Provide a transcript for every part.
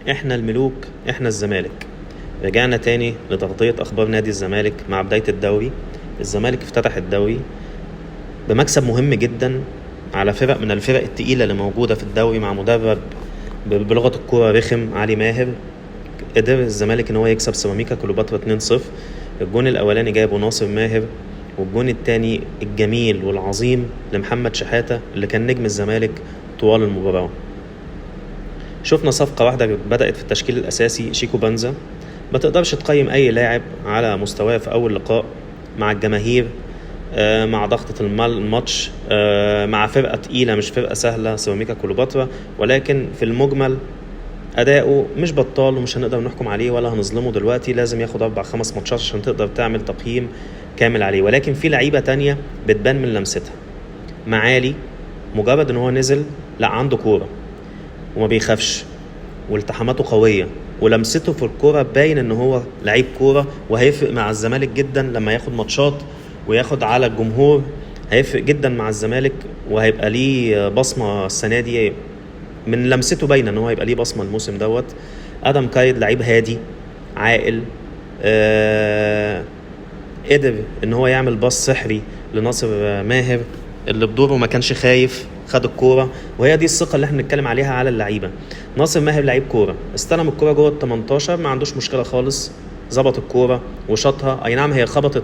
احنا الملوك، احنا الزمالك. رجعنا تاني لتغطية أخبار نادي الزمالك مع بداية الدوري. الزمالك افتتح الدوري بمكسب مهم جدا على فرق من الفرق التقيلة اللي موجودة في الدوري، مع مدرب بلغة الكورة رخم، علي ماهر. قدر الزمالك ان هو يكسب سيراميكا كليوباترا 2-0. الجون الاولاني جابه ناصر ماهر، والجون الثاني الجميل والعظيم لمحمد شحاتة اللي كان نجم الزمالك طوال المباراة. شفنا صفقة واحدة بدأت في التشكيل الأساسي، شيكو بانزا. ما تقدرش تقيم أي لاعب على مستواه في أول لقاء مع الجماهير، مع ضغطة الماتش، مع فرقة تقيلة مش فرقة سهلة سيراميكا كليوباترا، ولكن في المجمل أداؤه مش بطال ومش هنقدر نحكم عليه ولا هنظلمه دلوقتي. لازم ياخد 4-5 ماتشات عشان تقدر تعمل تقييم كامل عليه. ولكن في لعيبة تانية بتبان من لمستها. معالي مجرد ان هو نزل، لا عنده كورة وما بيخافش، والتحاماته قوية، ولمسته في الكورة باين ان هو لعيب كورة، وهيفرق مع الزمالك جدا لما ياخد ماتشات وياخد على الجمهور. هيفرق جدا مع الزمالك وهيبقى ليه بصمة السنة دي، من لمسته باينة ان هو هيبقى ليه بصمة الموسم دوت. ادم كايد لعيب هادي عاقل، قدر ان هو يعمل باص سحري لناصر ماهر اللي بدوره ما كانش خايف، خد الكورة. وهي دي الثقة اللي احنا بنتكلم عليها على اللعيبة. ناصر ماهر لعيب كورة، استلم الكورة جوه ال 18 ما عندوش مشكلة خالص، ظبط الكورة وشاطها. اي نعم هي خبطت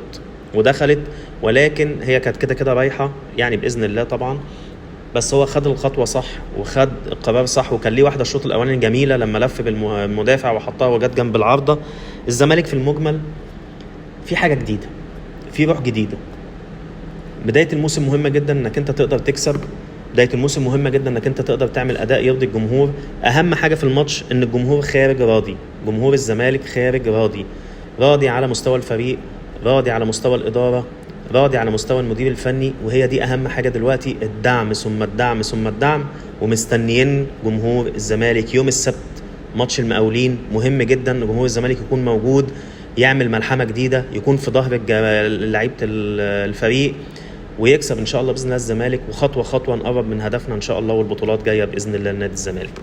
ودخلت، ولكن هي كانت كده كده رايحة يعني باذن الله طبعا، بس هو خد الخطوة صح وخد القرار صح. وكان ليه واحدة الشوط الاولاني جميلة لما لف بالمدافع وحطها وجت جنب العارضة. الزمالك في المجمل في حاجة جديدة، في روح جديدة. بداية الموسم مهمة جدا انك انت تقدر تكسب، بداية الموسم مهمة جدا انك انت تقدر تعمل اداء يرضي الجمهور. اهم حاجة في الماتش ان الجمهور خارج راضي، جمهور الزمالك خارج راضي، راضي على مستوى الفريق، راضي على مستوى الادارة، راضي على مستوى المدير الفني. وهي دي اهم حاجة دلوقتي، الدعم ثم الدعم ثم الدعم. ومستنيين جمهور الزمالك يوم السبت ماتش المقاولين، مهم جدا ان جمهور الزمالك يكون موجود، يعمل ملحمة جديدة، يكون في ظهر لعيبة الفريق، ويكسب ان شاء الله باذن الله الزمالك. وخطوه خطوة نقرب من هدفنا ان شاء الله، والبطولات جاية باذن الله لنادي الزمالك.